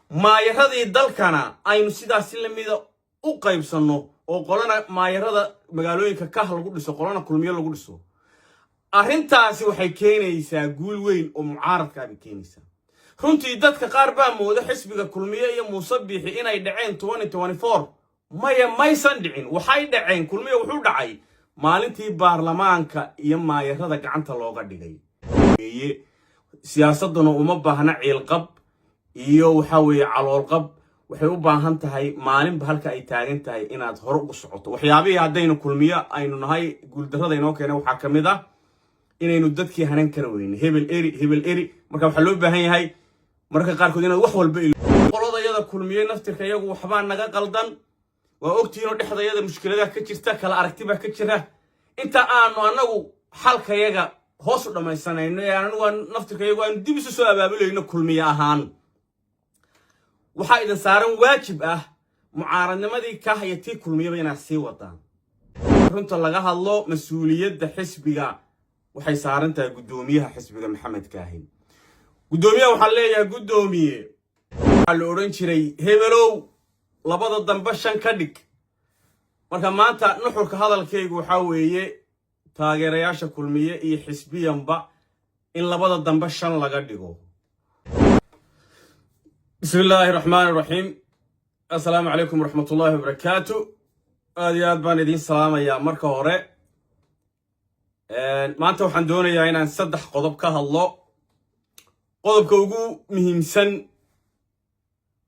Maayaradii dalkana aynu sidaasi lamida u qaybsanno, oo qolana maayarada magaalooyinka Kah lagu dhiso, qolana Kulmiyo lagu dhiso. Arrintaasi waxay keenaysaa guul weyn oo mucaaradkaa bay keenaysaa. Runtii dadka qaar baa mooda xisbiga Kulmiye iyo Muuse Biixi inay dhaceen. Maya, maysan dhicin. Waxay dhaceen, Kulmiye wuxuu dhacay maalintii baarlamaanka iyo maayarada gacanta looga dhigay. Siyaasadduna uma baahna ciilqab iyo, waxaa weeye, caloolqab. Waxay u baahan tahay maalinba halka ay taagan tahay inaad hore ugu socoto. Waxyaabihii haddaynu Kulmiyo aynu nahay guuldarrada inoo keenay waxaa ka mid ah inaynu dadkii hanan kara weyne, hebel eri, hebel eri. Marka waxaa loo baahan yahay mararka qaarkood inaad wax walba qoladayada Kulmiye naftirka iyagu waxbaa naga qaldan, waa ogtihiinoo dhexdayada mushkiladaha ka jirta, kala aragtibaa ka jira. Inta aanu annagu xalkayaga hoos u dhammaysanayno ee anagu naftirka iyagu aanu dib isu soo abaabulayno Kulmiye ahaan, waxaa idin saaran waajib ah mucaaradnimadii Kah iyo tii Kulmiyaba inaad sii wadaan. Runta laga hadlo, mas-uuliyadda xisbiga waxay saaran tahay guddoomiyaha xisbiga, Maxamed Kaahin. Guddoomiyaha waxaan leeyahay: guddoomiye, waxaa la odhan jiray hebelow labada dambe shan ka dhig. Marka maanta nuxurka hadalkaygu waxaa weeye taageerayaasha Kulmiye iyo xisbiyanba in labada dambe shan laga dhigo. Bismi illaahi raxmaani raxiim. Assalaamu calaykum waraxmatullaahi wabarakaatu. Aad iyo aad baan idiin salaamayaa. Marka hore, maanta waxaan doonayaa inaan saddex qodob ka hadlo. Qodobka ugu muhiimsan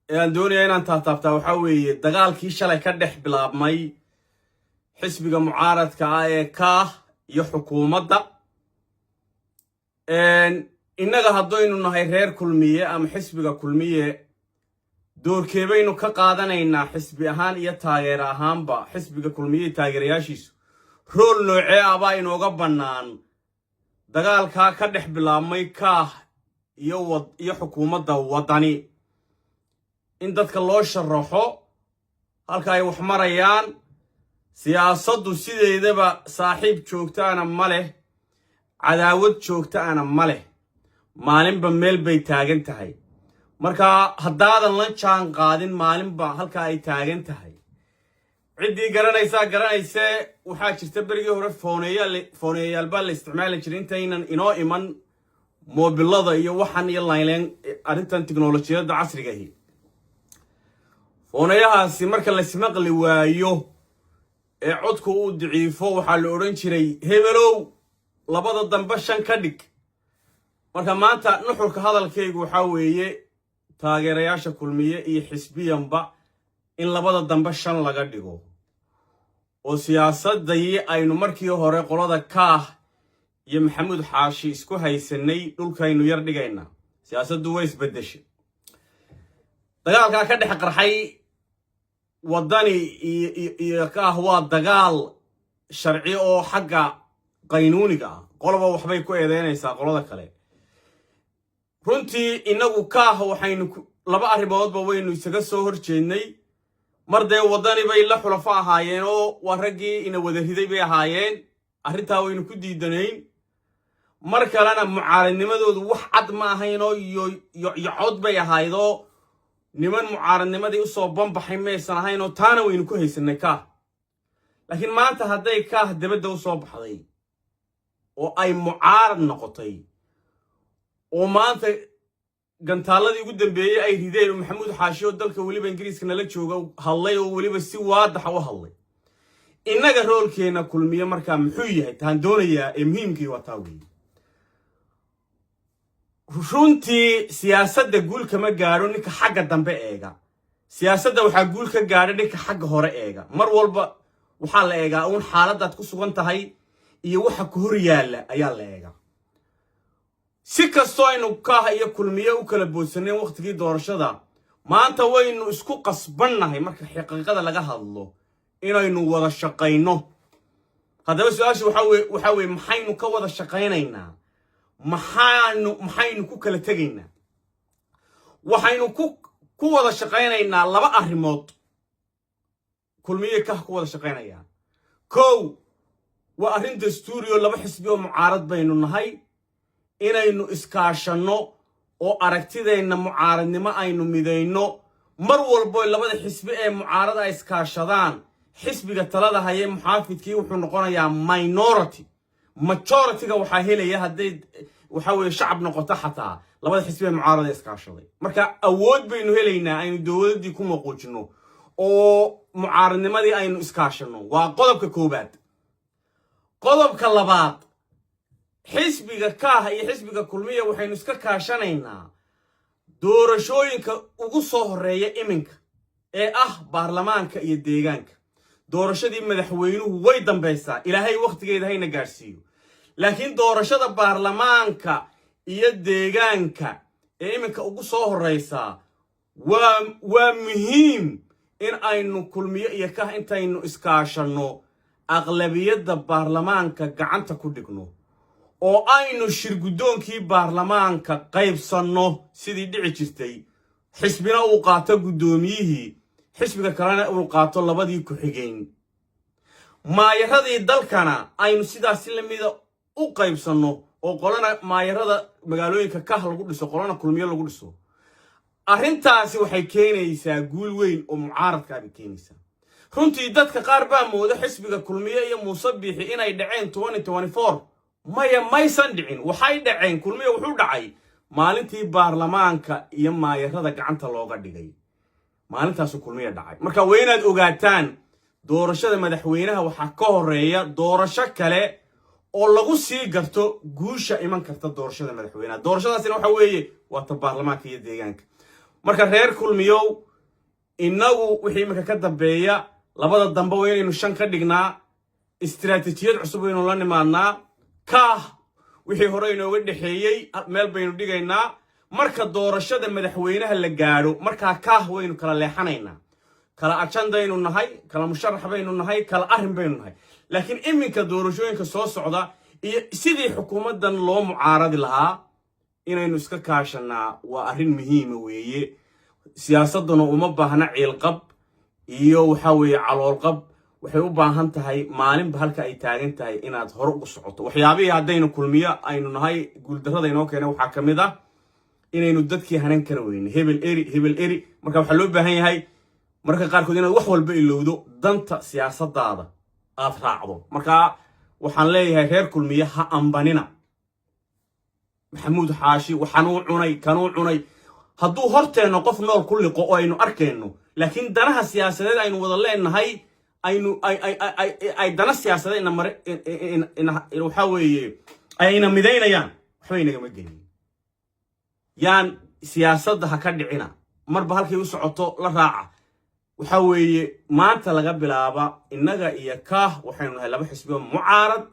ee aan doonayaa inaan taataabtaa waxaa weeye dagaalkii shalay ka dhex bilaabmay xisbiga mucaaradka ah ee Kaah iyo xukuumadda. Innaga haddaynu nahay reer Kulmiye ama xisbiga Kulmiye, doorkeebaynu ka qaadanaynaa xisbi ahaan iyo taageer ahaanba? Xisbiga Kulmiye iyo taageerayaashiisu role noocee ah baa inooga bannaan dagaalkaa ka dhex bilaabmay Kaah iyo xukuumadda Waddani? In dadka loo sharaxo halka ay wax marayaan. Siyaasaddu sideedaba saaxiib joogtaana ma leh, cadaawad joogtaana ma leh, maalinba meel bay taagan tahay. Marka haddaadan la jaan qaadin maalinba halka ay taagan tahay, ciddii garanaysaa garanaysee. Waxaa jirta berigii hore fooneeyaal baa la isticmaali jiray intaynan inoo iman moobilada iyo waxan iyo layleen, arrintan tiknolojiyadda casrigahi. Fooneeyahaasi marka laysmaqli waayo ee codku uu daciifo, waxaa la odhan jiray hebelow labada dambe shan ka dhig. Marka maanta nuxurka hadalkaygu waxaa weeye taageerayaasha Kulmiye iyo xisbiyanba in labada dambe shan laga dhigo, oo siyaasadii aynu markii hore qolada Kaah iyo Maxamuud Xaashi isku haysanay dhulkaynu yar dhigaynaa. Siyaasaddu way isbeddeshay. Dagaalkaa ka dhex qarxay Waddani iyo Kaah waa dagaal sharci oo xagga qaynuuniga ah. Qoloba waxbay ku eedeynaysaa qolada kale. Runtii innagu Kaah waxaynu laba arrimoodba waynu isaga soo hor jeednay. Mar dee Waddani bay la xulafo ahaayeen oo waa raggii ina wada riday bay ahaayeen, arrintaa waynu ku diidanayn. Mar kalena mucaaradnimadoodu wax cad ma ahaynoo yocod bay ahaydoo niman mucaaradnimadii usoo banbaxay maysan ahaynoo taana waynu ku haysanay Kaah. Laakiin maanta hadday Kaah debadda u soo baxday oo ay mucaarad noqotay, oo maanta gantaaladii ugu dambeeyey ay rideen, oo Maxamuud Xaashi oo dalka weliba Ingiriiska nala jooga hadlay, oo weliba si waadaxa u hadlay, innaga role-keenna Kulmiye markaa muxuu yahay? Taan doonayaa ee muhiimkii waa taa weeye. Runtii siyaasadda guul kama gaadho ninka xagga dambe eega. Siyaasadda waxaa guul ka gaadha ninka xagga hore eega. Mar walba waxaa la eegaa uun xaaladaad ku sugan tahay iyo waxa ku hor yaalla ayaa la eegaa. Si kastoo aynu Kaah iyo Kulmiye u kala boodsaneen wakhtigii doorashada, maanta waynu isku qasbannahay, marka xaqiiqada laga hadlo, inaynu wada shaqayno. Haddaba su-aasha waxaa weye: maxaynu ka wada shaqaynaynaa? Maxaynu ku kala tegaynaa? Waxaynu ku wada shaqaynaynaa laba arrimood. Kulmiye Kah ku wada shaqaynayaa: kow, waa arrin dastuuri oo laba xisbi oo mucaarad baynu nahay, inaynu iskaashanno. Oo aragtideenna mucaaradnimo aynu midayno. Mar walbo labada xisbi ee mucaarada ay iskaashadaan, xisbiga talada haye muxaafidkii wuxuu noqonayaa minority. Majority-ga waxaa helaya, hadday waxa weeye shacab noqoto xataa, labada xisbi ee mucaarada iskaashaday. Marka awood baynu helaynaa aynu dowladdii ku maquujino oo mucaaradnimadii aynu iskaashanno. Waa qodobka koowaad. Qodobka labaad, xisbiga Kaah iyo xisbiga Kulmiya waxaynu iska kaashanaynaa doorashooyinka ugu soo horreeya iminka ee ah baarlamaanka iyo deegaanka. Doorashadii madaxweynuhu way dambaysaa, Ilaahay wakhtigeeda hayna gaadhsiiyo, laakiin doorashada baarlamaanka iyo deegaanka ee iminka ugu soo horraysaa waa muhiim in aynu Kulmiyo iyo Kah intaynu iskaashanno aqlabiyadda baarlamaanka gacanta ku dhigno oo aynu shirguddoonkii baarlamaanka qaybsanno, sidii dhici jirtay, xisbina uu qaato guddoomiyihii, xisbiga kalena uu qaato labadii ku-xigeen. Maayaradii dalkana aynu sidaas si lamida u qaybsanno oo qolana maayarada magaalooyinka Kah lagu dhiso, qolana Kulmiyo lagu dhiso. Arrintaasi waxay keenaysaa guul weyn oo mucaaradkaabay keenaysaa. Runtii dadka qaar baa mooda xisbiga Kulmiye iyo Muuse Biixi inay dhaceen. Maya, maysan dhicin. Waxay dhaceen, Kulmiye wuxuu dhacay maalintii baarlamaanka iyo maayarada gacanta looga dhigay. Maalintaasu Kulmiye dhacay. Marka waa inaad ogaataan, doorashada madaxweynaha waxaa ka horeeya doorasho kale oo lagu sii garto guusha iman karta doorashada madaxweynaha. Doorashadaasina waxa weeye waa ta baarlamaanka iyo deegaanka. Marka reer Kulmiyow, innagu wixii iminka ka dambeeya labada dambe waa inaynu shan ka dhignaa, istiraatiijiyad cusub waynu la nimaadnaa. Kaah wixii hore inooga dhexeeyey meel baynu dhigaynaa. Marka doorashada madaxweynaha la gaadho, markaa Kaah waynu kala leexanaynaa, kala ajandaynu nahay, kala musharax baynu nahay, kala arrin baynu nahay. Laakiin iminka doorashooyinka soo socda iyo sidii xukuumaddan loo mucaaradi lahaa inaynu iska kaashanaa waa arrin muhiima weeye. Siyaasadduna uma baahna ciilqab iyo waxa weeye caloolqab. Waxay u baahan tahay maalinba halka ay taagan tahay inaad hore ugu socoto. Waxyaabihii haddaynu Kulmiyo aynu nahay guuldarrada inoo keenay waxaa ka mid ah inaynu dadkii hanan kara weyne, hebel eri, hebel eri. Marka waxaa loo baahan yahay mararka qaarkood inaad wax walba ilowdo, danta siyaasadaada aad raacdo. Marka waxaan leeyahay reer Kulmiye, ha ambanina. Maxamuud Xaashi waxanuu cunay, kanuu cunay, hadduu horteenno qof nool ku liqo oo aynu arkayno, laakiin danaha siyaasadeed aynu wada leenahay, aynu ay dana siyaasadeed ina mare, waxaa weeye ayna midaynayaan, waxba inagama gelin. Yaan siyaasadda ha ka dhicina, marba halkay u socoto la raaca. Waxa weeye maanta laga bilaaba innaga iyo Kaah waxaynu nahay laba xisbi oo mucaarad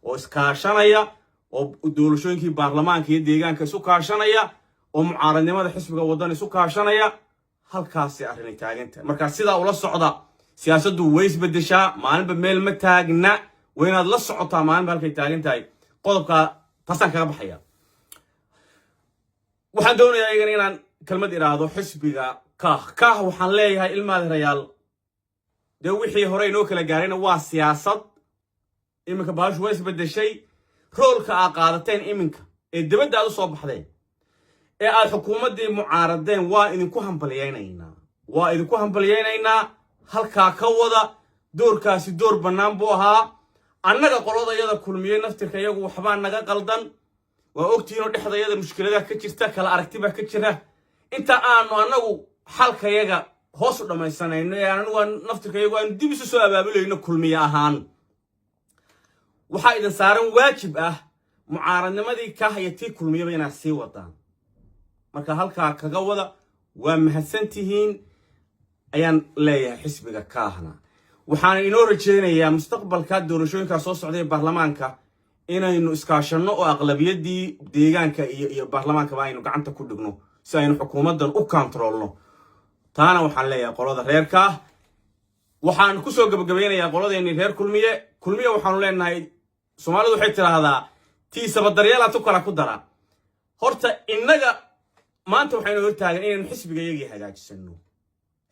oo iskaashanaya, oo doorashooyinkii baarlamaanka iyo deegaanka isu kaashanaya, oo mucaaradnimada xisbiga Waddan isu kaashanaya. Halkaasay arrinay taagan tahay. Marka sidaa ula socda, siyaasaddu way isbeddeshaa, maalinba meel ma taagna. Waa inaad la socotaa maalinba halkay taagan tahay. Qodobkaa taasaan kaga baxaya. Waxaan doonayaa iyagana inaan kelmad idhaahdo xisbiga Kaah. Kaah waxaan leeyahay, ilmaadirayaal, dee wixii hore inoo kala gaarayna waa siyaasad. Iminka baashu waa isbeddeshay. Roolka aad qaadateen iminka ee dibadda aad u soo baxdeen ee aad xukuumaddii mucaaradeen, waa idinku hambalyaynaynaa, waa idinku hambalyaynaynaa. Halkaa ka wada. Doorkaasi door bannaan buu ahaa. Annaga qoladayada Kulmiyey naftirka iyagu waxbaa naga qaldan, waa ogtihiinoo dhexdayada mushkiladaha ka jirta, kala aragti baa ka jira. Inta aanu annagu xalkayaga hoos u dhammaysanayno ee anagu naftirka iyagu aanu dib isu soo abaabulayno Kulmiye ahaan, waxaa idin saaran waajib ah mucaaradnimadii Kaah iyo tii Kulmiyaba inaad sii wadaan. Marka halkaa kaga wada. Waa mahadsan tihiin ayaan leeyahay xisbiga Kaahna. Waxaana inoo rajaynayaa mustaqbalka doorashooyinkaa soo socday ee baarlamaanka inaynu iskaashanno oo aqlabiyaddii deegaanka iyo baarlamaankaba aynu gacanta ku dhigno si aynu xukuumaddan u kontaroolno. Taana waxaan leeyahay qolada reerkaah. Waxaan kusoo gabagabaynayaa qoladeennii reer Kulmiye. Kulmiye waxaanu leenahay, Soomaalidu waxay tidhaahdaa tiisaba daryeelaa tu kala ku dara. Horta innaga maanta waxaynu hortaagan inaynu xisbigayagii hagaajisano,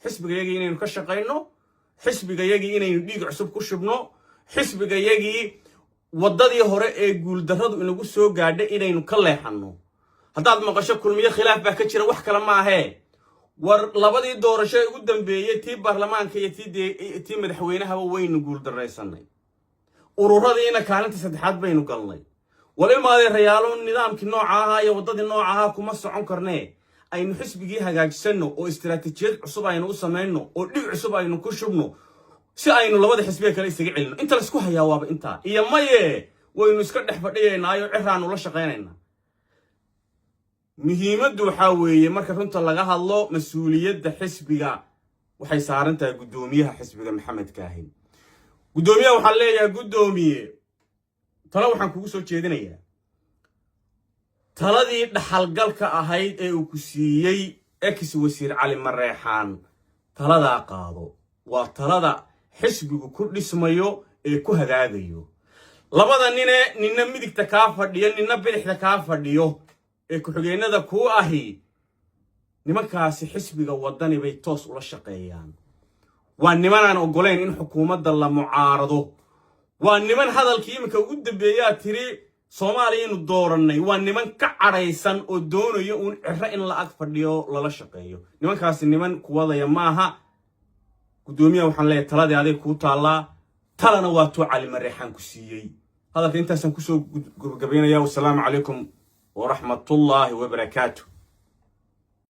xisbigayagii inaynu ka shaqayno, xisbigayagii inaynu dhiig cusub ku shubno, xisbigayagii waddadii hore ee guuldarradu inagu soo gaadhay inaynu ka leexanno. Haddaad maqasho Kulmiye khilaaf baa ka jira, wax kale maahee. War labadii doorasho ee ugu dambeeyey, tii baarlamaanka iyo tii madaxweynahaba, waynu guuldarraysanay. Ururadiina kaalinta saddexaad baynu galnay. Wal ilmaadeerayaalo, nidaamkii nooca ahaa iyo waddadii nooca ahaa kuma socon karnee, aynu xisbigii hagaajisanno oo istiraatiijiyad cusub aynu u samayno oo dhig cusub aynu ku shubno, si aynu labada xisbiga kale isaga celino. Inta laysku hayaa waaba intaa. Iyo maye, waynu iska dhex fadhiyaynaayo Ciraanu la shaqaynaynaa. Muhiimaddu waxaa weeye, marka runta laga hadlo, mas-uuliyadda xisbiga waxay saaran tahay guddoomiyaha xisbiga, Maxamed Kaahin. Guddoomiyaha waxaan leeyahay: guddoomiye, talo waxaan kugu soo jeedinayaa, taladii dhaxalgalka ahayd ee uu ku siiyey ex wasiir Cali Mareexaan, taladaa qaado. Waa talada xisbigu ku dhismayo ee ku hagaagayo. Labada nine, ninna midigta kaa fadhiyo, ninna bidixda kaa fadhiyo, ee ku-xigeennada kuu ahi, nimankaasi xisbiga Waddani bay toos ula shaqeeyaan. Waa nimanaan oggolayn in xukuumadda la mucaarado. Waa niman hadalkii iminka ugu dambeeyaa tiri Soomaaliyaynu doorannay, waa niman ka cadhaysan oo doonayo uun Ciro in la ag fadhiyo, lala shaqeeyo. Nimankaasi niman kuwadaya maaha. Guddoomiyaha waxaan leeyahay: taladii aday kuu taallaa, talana waa tuu Cali Mareexaan ku siiyey. Hadalka intaasaan kusoo gabagabaynaya. Wasalaamu calaykum waraxmatullaahi wabarakaatu.